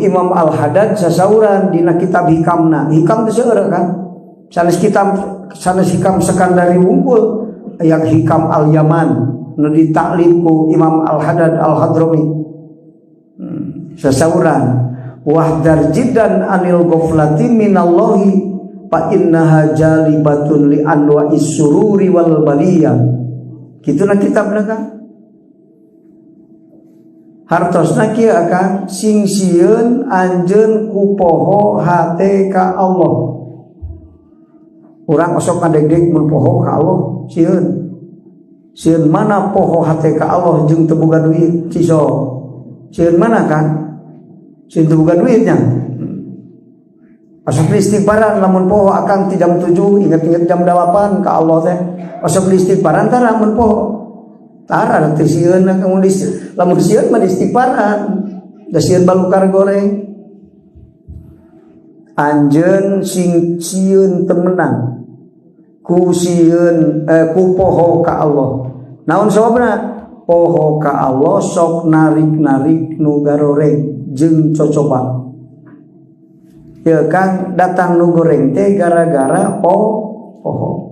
Imam Al-Haddad sasauran dina kitab Hikamna. Hikam teh seueur kan, sanes kitab, sanes Hikam Sekandari wungkul, aya Hikam Al-Yaman nu ditaklif ku Imam Al-Haddad Al-Hadrami. Sasauran wahdar jiddan anil ghaflati minallahi fa innaha jalibatun li anwa'is sururi wal baliyah. Kitu na kitabna kan. Hartosna kieu akan sing sieun anjeun ku poho hate ka Allah. Urang osok ngadegdeg mun poho ka Allah, sieun. Sieun mana poho hate ka Allah jeung teu boga duit, ciso. Sieun mana kan? Sieun teu boga duitnya. Osok istighfaran lamun poho akang ti jam 7, inget-inget jam 8 ka Allah teh. Osok istighfaran tara mun poho. Tara teh sieun kamu di lamun sieun mah istighfaran. Da sieun balukar goreng. Anjeun sing sieun temenan ku sieun ku poho ka Allah. Naon sababna? Poho ka Allah sok narik-narik nu garoreng jeung cocoba. Ya Kang, datang nu goreng teh gara-gara poho.